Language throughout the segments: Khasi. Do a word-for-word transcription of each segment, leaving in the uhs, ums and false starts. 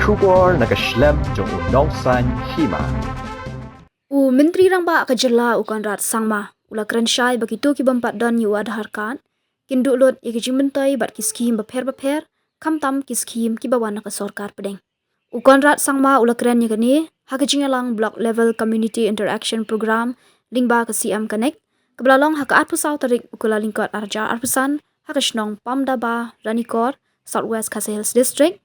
Khubor na ka shlem jong u Nongsaiñ Hima. U Myntri Rangbah ka jylla u Conrad Sangma u la kren shai ba kito ki bym pat don ïa u Aadhaar card kin duh lut ïa ki jingmyntoi bad ki skhim bapher bapher, khamtam ki skhim kiba wan na ka sorkar pdeng. U Conrad Sangma u la kren ïa kane ha ka jingïalang Block Level Community Interaction Programme lyngba ka C M Connect, kaba la long ha ka arphew saw tarik u Kyllalyngkot arhajar arphew san ha ka shnong Pamdaba, Ranikor, South West Khasi Hills District.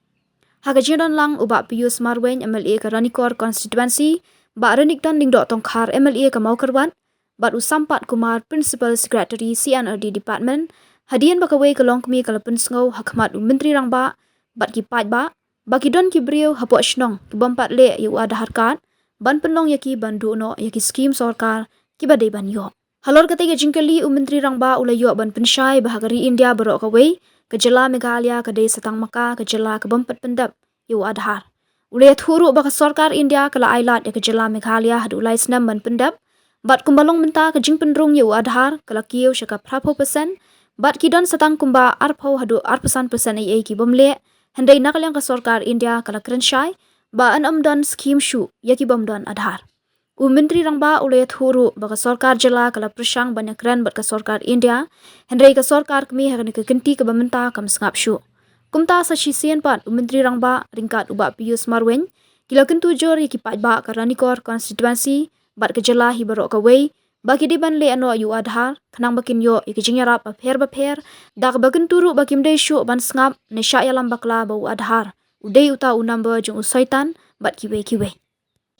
Ha ka jingdon lang u Bah Pius Marwein, M L A ka Ranikor Constituency, Bah Renikton Lyngdoh Tongkhar, M L A ka Mawkyrwat, bad u Sampat Kumar, Principal Secretary C and R D Department, hadien ba kawei ka longkmie ka la pynsngew ha khmat u Myntri Rangbah bad ki paidbah ba ki don ki briew hapoh shnong ki bym pat leh ïa u Aadhaar card ban pynlong ïa ki ban duh noh ïa ki skhim sorkar kiba dei ban ïoh. Halor katei ka jingkylli, u Myntri Rangbah u la ïoh ban pynshai ba ha ka ri India baroh kawei, ka jylla Meghalaya ka dei sa tang ma ka ka jylla ka bym pat pyndep ïa u Aadhaar. U la ïathuh ruh ba ka sorkar India ka la ai lad ïa ka jylla Meghalaya haduh lai snem ban pyndep, bad kumba long mynta ka jingpynrung ïa u Aadhaar ka la kiew sha ka phraphew percent, bad ki don sa tang kumba arphew haduh arphew san percent ei ei ki bym leh, hynrei na ka liang ka sorkar India ka la kren shai ba yn ym don skhim shuh ïa ki bym don Aadhaar. U Myntri Rangbah u la ïathuh ruh ba ka sorkar jylla ka la pyrshang ban ïakren bad ka sorkar India, hynrei ka sorkar kmie ha kane ka kynti kaba mynta kam sngap shuh. Kumta sa shisien pat u Myntri Rangbah ryngkat u Bah Pius Marwein ki la kyntu jur ïa ki paidbah ka Ranikor Constituency bad ka jylla hi baroh kawei ba ki dei ban leh noh ïa u Aadhaar khnang ba kin ïoh ïa ki jingïarap bapher bapher, da kaba kyntu ruh ba kim dei shuh ban sngap ne shah ïalam bakla ba u Aadhaar u dei uta u number jong u soitan bad kiwei kiwei.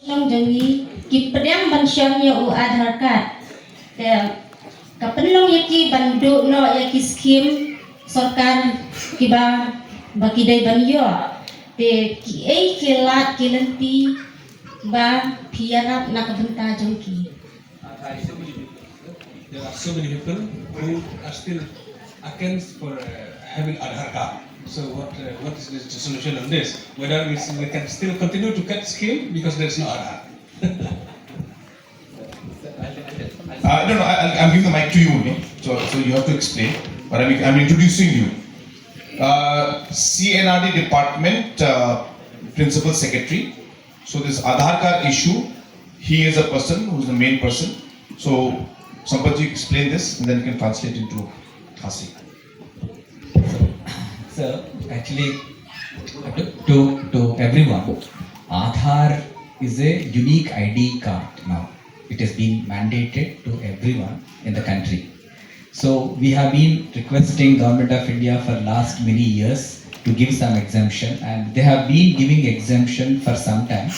Nong jong ngi ki pdiang ban shon ïa u Aadhaar card. Te ka pynlong ïa ki ban duh noh ïa ki skhim sorkar kiba ba ki dei ban ïoh. Te kiei ki lad ki lynti ba phi ïarap na ka bynta jong ki? There are so many people who are still against for uh, having Aadhaar card. So what uh, what is the solution on this? Whether we, we can still continue to get scheme because there is no Aadhaar. Uh, no, no, I, I'll, I'll give the mic to you only. So, so you have to explain. But I'm, I'm introducing you. Uh, C and R D department, uh, principal secretary. So this Aadhaar card issue, he is a person who is the main person. So Sampath ji, explain this and then you can translate into Khasi. So actually, to, to, to everyone, Aadhaar is a unique I D card now. It has been mandated to everyone in the country. So we have been requesting Government of India for last many years to give some exemption, and they have been giving exemption for some time.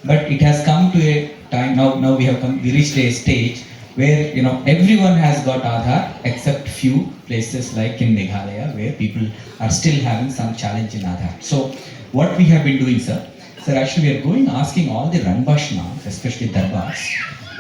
But it has come to a time now. Now we have come. We reached a stage where, you know, everyone has got Aadhaar except few places like in Meghalaya where people are still having some challenge in Aadhaar. So what we have been doing, sir, sir, actually we are going asking all the Rangbah Shnong, especially Darbars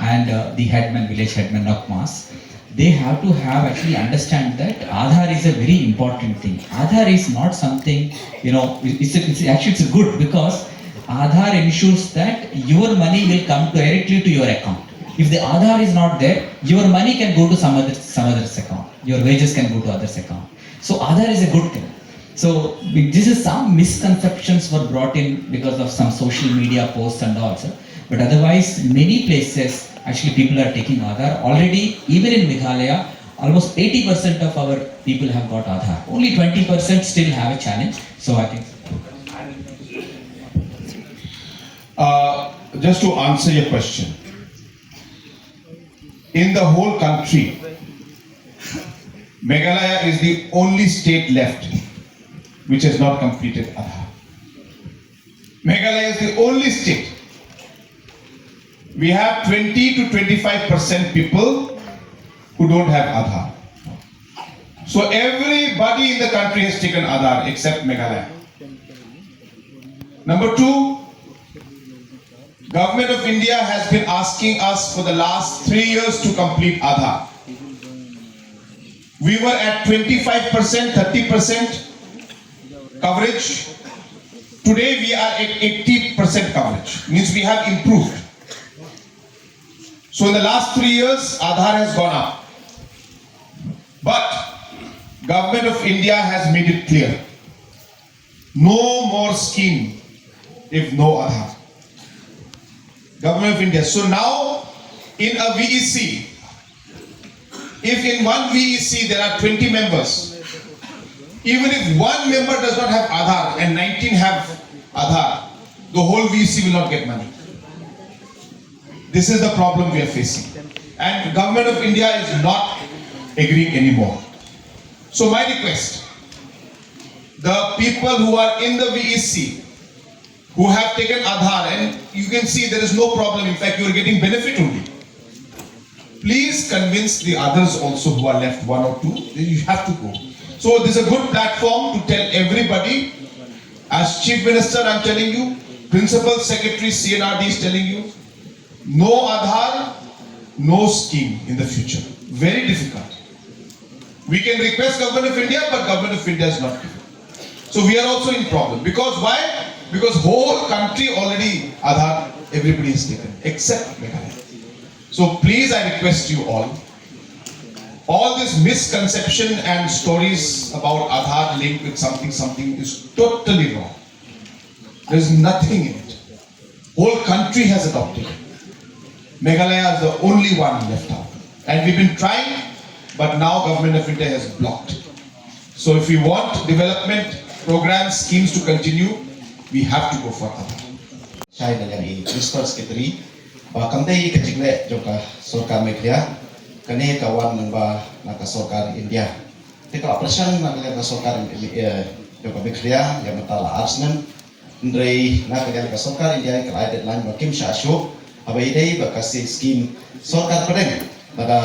and uh, the headman, village headman, Nokmas, they have to have actually understand that Aadhaar is a very important thing. Aadhaar is not something, you know, it's, a, it's actually it's a good because Aadhaar ensures that your money will come directly to your account. If the Aadhaar is not there, your money can go to some other some other's account. Your wages can go to others' account. So Aadhaar is a good thing. So this is some misconceptions were brought in because of some social media posts and all, sir. But otherwise, many places actually people are taking Aadhaar already. Even in Meghalaya, almost eighty percent of our people have got Aadhaar. Only twenty percent still have a challenge. So I think. Uh, just to answer your question, in the whole country, Meghalaya is the only state left which has not completed Aadhaar. Meghalaya is the only state. We have twenty to twenty-five percent people who don't have Aadhaar. So everybody in the country has taken Aadhaar except Meghalaya. Number two, Government of India has been asking us for the last three years to complete Aadhaar. We were at twenty-five percent, thirty percent coverage. Today we are at eighty percent coverage. Means we have improved. So in the last three years, Aadhaar has gone up. But Government of India has made it clear. No more scheme if no Aadhaar. Government of India. So now, in a V E C, if in one V E C there are twenty members, even if one member does not have Aadhaar and nineteen have Aadhaar, the whole V E C will not get money. This is the problem we are facing. And Government of India is not agreeing anymore. So my request, the people who are in the V E C, who have taken Aadhaar, and you can see there is no problem. In fact, you are getting benefit only. Please convince the others also who are left, one or two, that you have to go. So this is a good platform to tell everybody. As Chief Minister, I'm telling you, Principal Secretary C N R D is telling you, no Aadhaar, no scheme in the future. Very difficult. We can request Government of India, but Government of India is not giving. So we are also in problem. Because why? Because whole country already Aadhaar, everybody has taken, except Meghalaya. So please, I request you all, all this misconception and stories about Aadhaar linked with something, something is totally wrong. There's nothing in it. Whole country has adopted it. Meghalaya is the only one left out. And we've been trying, but now Government of India has blocked. So if we want development programs, schemes to continue, we have to go for Aadhaar. Shai na liang i Principal Secretary, ba kam dei ka jingleh jong ka sorkar Meghalaya, kane ka wan lyngba na ka sorkar India. Te ka operation na ka liang ka sorkar, eh, jong ka Meghalaya, ïa mynta la ar snem, hynrei na ka liang ka sorkar India ka la ai deadline ba kim shah shuh haba ïadei bad ka skim sorkar pdeng ba da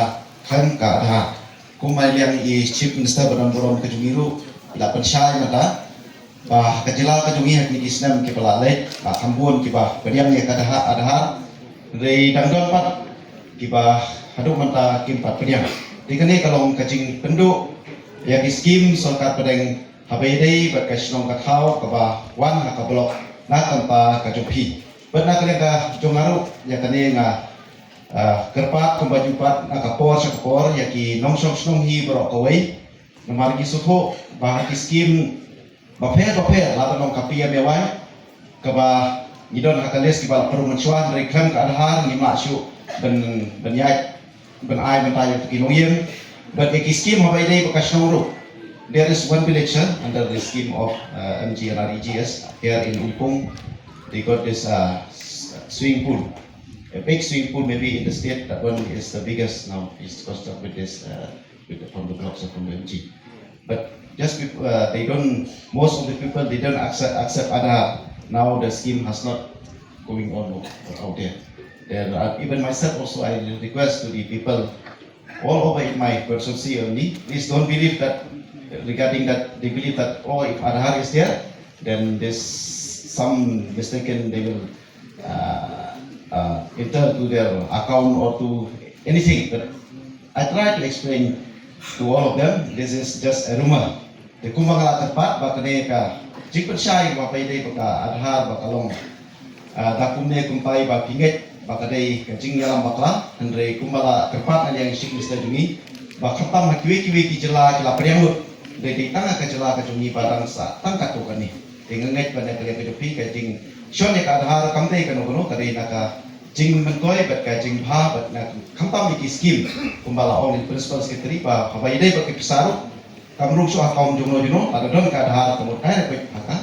khlem ka Aadhaar. Kumba liang i Chief Minister ba don burom ka jong ngi ruh la pynshai mynta ba ka jylla ka jong ngi ha kine ki snem kiba la leit la kham bun kiba pdiang ïa ka Aadhaar, hynrei dang don pat kiba haduh mynta kim pat pdiang. Te kane ka long ka jingpynduh ïa ki skim sorkar pdeng haba ïadei bad ka shnong ka thaw kaba wan ha ka block na ka bynta ka jong phi. Bad na ka liang ka jong nga ruh, ïa kane nga, ah, kyrpad kumba ju pat na ka por sha ka por ïa ki nongshong shnong hi baroh kawei. Namar ngi sngewthuh ba ha ki skim bapher bapher, la ban long ka P M A Y kaba ngi don ha ka list kiba la pynrung mynshuwa, hynrei khlem ka Aadhaar ngim lah shuh ban, ban ïaid ban ai mynta ïa ki longïing. Bad ïa ki skim haba ïadei bad ka shnong ruh, there is one village, uh, under the scheme of, uh, M G N R E G S here in Umpung. They got this, uh, s- swimming pool, a big swimming pool, maybe in the state that one is the biggest now. Is constructed with this, uh, with the, from the blocks of from the M G. But just bef- uh, they don't, most of the people, they don't accept, accept Aadhaar. Now the scheme has not going on out there. There are, even myself also, I request to the people all over in my constituency only, please don't believe that regarding that, they believe that, oh, if Aadhaar is there, then there's some mistaken, they will, uh, uh, enter to their account or to anything. But I try to explain to all of them, this is just a rumor. Te kumba nga la kyrpad ba kane ka jingpynshai ba haba ïadei bad ka Aadhaar ba ka long, ah, da kumne kumtai ba phi ngeit ba ka dei ka jingïalam bakla, hynrei kumba la kyrpad na liang i Chief Minister jong ngi ba khamtam ha kiwei kiwei ki jylla ki la pdiang lut. Dei dei tang ha ka jylla ka jong ngi ba dang sah tang katto katne. Te nga ngeit ba na ka liang ka jong phi ka jingshon ïa ka Aadhaar kam dei kano kano, ka dei na ka jingmyntoi bad ka jingbha bad na khamtam ïa ki skim kumba la ong i Principal Secretary ba haba ïadei bad ki pisa ruh kam rung shuh ha account jongno jongno, lada don ka Aadhaar ka mut direct beit ha ka